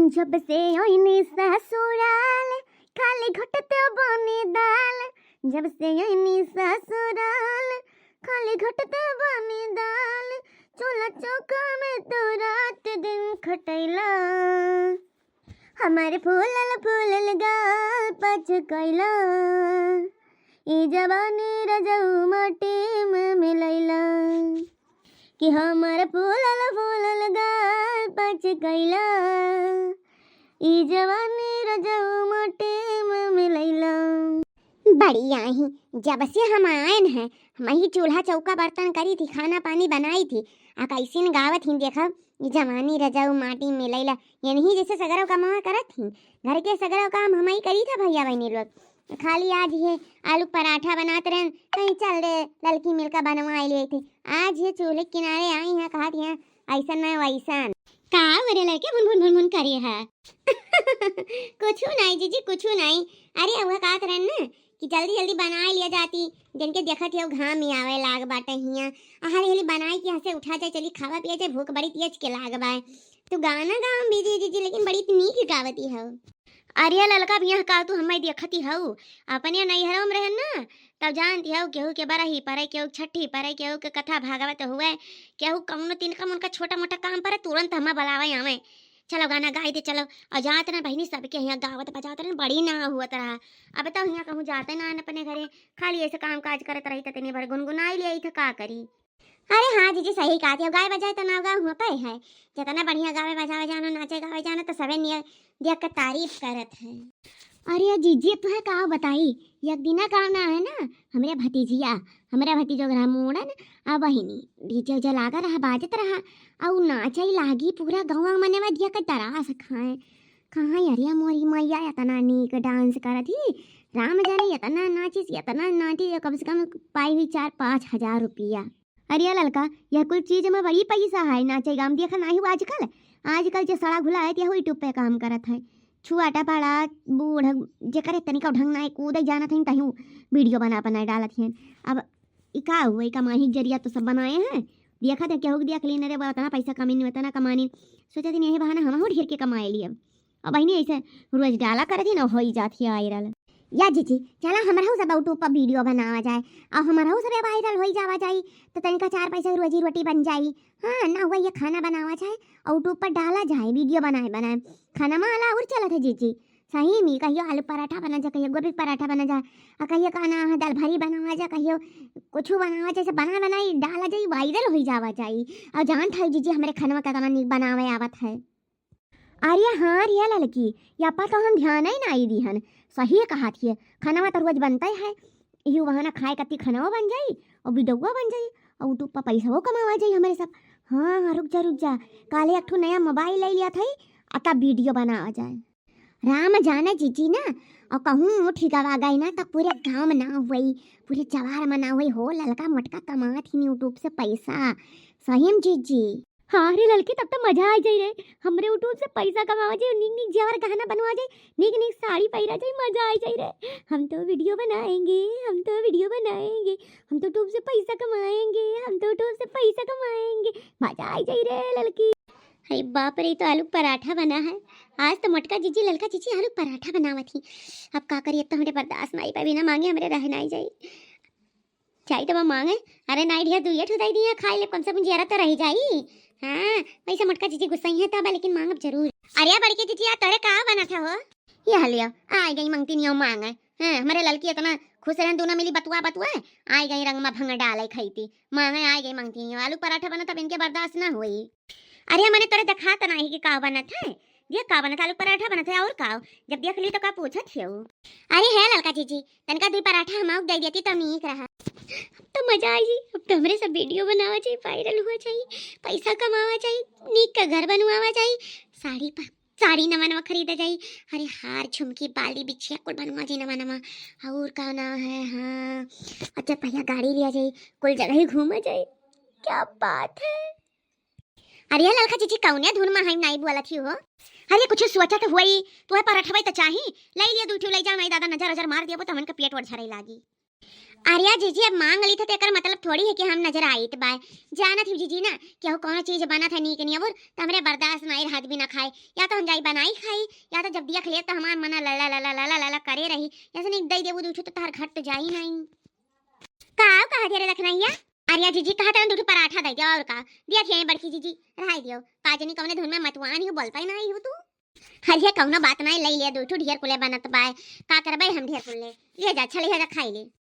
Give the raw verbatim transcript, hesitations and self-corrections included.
जब से आईनी ससुराल, खाली घोटत बानी दाल। जब से आईनी ससुराल, खाली घोटत बानी दाल। चूल्हा चौका में तू रात दिन खटैला। हमार फूलल फूलल गाल पचकैला। ई जवानी रजऊ माटी में मिलैला। कि हमार फूलल फूलल गाल पचकैला। ई जवानी रजऊ माटी में मिलैला। बड़ी आही, जब से हम आएन हैं, हम ही चूल्हा चौका बर्तन करी थी, खाना पानी बनाई थी, आ कैसिन गावत ही, देखब, ई जवानी रजऊ माटी मिलैला। यनही जैसे सगरो कमवा करत ही, घर के सगरो काम हम ही करी था भैया बहिनी लोग। खाली आज ये आलू पराठा बनात रहन, कहीं चल रे ललकी मिलका बनवा ले थे। आज ये चूल्हे किनारे आई हैं, कहत हैं ऐसन ना वैसन। का हो रे लड़के, भुन भुन भुन भुन करे है? कुछू नाई जीजी, कुछू नाई। अरे, वह कहत रहन ना कि जल्दी जल्दी बनाए लिया जाती, जिनके देखत हो घाम ही आवे लाग बाटे हियाँ। आ हरी हरी बनाई के हंसे उठा जाए, चली खावा पिया जाए, भूख बड़ी तेज के लाग बाय। तू गाना गावा बीजी जीजी, लेकिन बड़ी नीक गावती हो। अरे ललका, अब यहाँ का तू हमें देखती हऊ, अपने नैहरों में रहन ना, तब जानती हऊ केहू के बरही परे, केहू के छठी परे, केहू के कथा भागवत हुए, केहू कौनो तिनका मुनका छोटा मोटा काम परे, तुरंत हमें बुलावे आवे, चलो गाना गाई दे चलो। और जात रहन बहिनी सबके यहाँ गावत बजात रहन, बड़ी ना हुआ तरह। अब तो यहाँ कहूँ जाते ना अपने घरे, खाली ऐसे काम काज करत रही तो तनी भर गुनगुनाई ले आई था, का करी। अरे हाँ जीजी, सही कहत हो, गाए बजाए तो ना गाँव हुआ पे है। जितना बढ़िया गावे बजावे जानो, नाचे गावे जानो, तो सबे नियर देख के तारीफ करत है। अरे जीजी, तुहे का बताई, एक दिना का ना है ना, हमरे भतीजिया, हमरे भतीजो के रहा मोड़न, आ बहिनी, डीजे उजे लागा रहा, बाजत रहा, आ उ नाचे लागी, पूरा गाँव मने में दिया के तरास खाए। कहाँ अरिया मोरी मैया इतना नीक डांस करत ही, राम जाने इतना नाचिस, इतना नाचिस, कम से कम पाई हुई चार पाँच हजार रुपया। अरे ललका, यह कुल चीज में बड़ी पैसा है, नाचे गाम देखा नाही आजकल। आजकल जे सड़ा घुला है, ते YouTube पे काम करत है। छुआटा पाड़ा, बूढ़, जेकरे तनिका ढंग ना है, कूदे जानत है, तहू वीडियो बना बना डालत हैं। अब ई का हुआ, ई कमाही के जरिया तो सब बनाए हैं। देखा था केहू के देख लेने रे, बा, उतना पैसा कमी नहीं, उतना कमानी। सोचा थी यही बहाना हम ढेर के कमाए लिए। अब बहिनी ऐसे रोज डाला करत ही ना, होई जात ही वायरल। या जीजी, चला हमरहू सब YouTube पर वीडियो बनावा जाए, और हमरहू सब वायरल होई जावा जाई, तो तनिका चार पैसा के रोजी रोटी बन जाई। हाँ, ना हुआ ये खाना बनावा जाए, और YouTube पर डाला जाए, वीडियो बनाए बनाए। खाना में आला और चलत है जीजी, सही में कहियो आलू पराठा बना जा, कहियो गोभी पराठा बना जा, और कहियो का ना है दाल भरी बनावा जा, कहियो कुछ बनावा जाए, से बना बनाई डाला जाई, वायरल होई जावा जाई। और जानत है जीजी हमरे खानवा का तना नीक बनावे आवत है। अरे हाँ रे ललकी, या पा तो हम ध्यान ही नाई दिहन। सही कहा थिए, खाना तो रोज बनता ही है। यू बहाना खाए कत्ती खाना बन जाई और वीडियो बन जाई और YouTube पर पैसा कमा जाई हमरे सब। हाँ हाँ, रुक जा रुक जा, काले एक ठो नया मोबाइल ले लिया था, अता वीडियो बनावा जाए। राम जाने जीजी ना, और कहूँ ठिकावा गई ना तो पूरे गाँव में ना हुई, पूरे जवार में ना हुई हो, ललका मोटका कमात ही YouTube से पैसा। सही में जीजी। हाँ रे ललकी, तब तो मजा आ जाई रे। हमरे YouTube से पैसा कमावा जाई, नीक नीक जेवर गहना बनवा जाई, नीक नीक साड़ी पहिरा जाई, मजा आ जाई रे। हम तो वीडियो बनाएंगे, हम तो वीडियो बनाएंगे, हम तो YouTube से पैसा कमाएंगे, हम तो YouTube से पैसा कमाएंगे, मजा आ जाई रे ललकी। अरे बाप रे, ई तो आलू पराठा बना है। आज तो मोटका जीजी, ललका जीजी आलू पराठा बनावत ही। अब का करी, अब तो हमरे बर्दाश्त नाई पा, बिना मांगे हमरे रह नाई जाई। जाई तो मांगे, अरे नाई ढेर दुइये ठो दई दिया, खाई ले, कम से कम जियरा तो रह जाई। हाँ, वैसे मोटका जीजी गुस्सा ही है तब, लेकिन मांगब जरूर। अरे बड़की जीजी, आ तोरे का बनत है हो? यह लियो, आ गई मंगती नियो मांगे। हाँ, हमरे ललकी इतना खुश रहन, दोनों मिली बतुआ बतुआ, आ गई रंग में भंग डाले खैती। मांगे आ गई मंगती नियो, आलू पराठा बनत, अब इनके बर्दाश्त ना होई। अरे मने तोरे देखा त नाही कि का बनत है, देख का बनत है, आलू पराठा बनत है, और का? जब देख ली तो का पूछत हियो? अरे है ललका जीजी, तनका दुई पराठा हम दे देती तो नीक रहा। तो मजा आई जी, अब तो हमरे सब वीडियो बनावा जाई, वायरल हुआ जाई, पैसा कमावा जाई, नीक का घर बनवावा जाई, साड़ी पा साड़ी नवा नवा खरीदा जाई। अरे हार झुमकी बाली बिछिया कुल बनवा जाई नवा नवा। और का ना है, हाँ, अच्छा पहिया गाड़ी लिया जाई, कुल जगह ही घूमा जाई। क्या बात है। अरे ललका जीजी कौने धुन में है नाई बोलत ही हो? अरे कुछ सोचा तो हुई, तू है पराठा भाई तो चाही, ले लिया दू ठो ले जाओ, नहीं दादा नजर नजर मार दिया तो हमन का पेट वट झरे लागी। अरे जीजी, अब मांग ली थे तो एकर मतलब थोड़ी है कि हम नजर आइत बाय। जानत ही जीजी ना, केहू कौनो चीज बनत है नीक नियबुर, तो हमरे बर्दाश्त नाई रहत बिना खाए। या तो हम जाई बनाई खाई, या तो जब देख ले तो हमार मना लला लला लला लला करे रही। जैसे नहीं दई देबू दूठू तो तहर घट तो जाई नहीं। का कहा दे रे लखनैया? अरे जीजी, कहा तरह दूठू पराठा दे दे और का। दिया थे बड़की जीजी, रहाई दियो। का जनी कौने धुन में मतवान ही बोल पाई ना आई हो तू। हरिया कौनो बात नाई, लई ले दूठू, ढेर कुले बनत बाय। का करबे हम ढेर कुले? ले जा, अच्छा ले जा, खाई ले।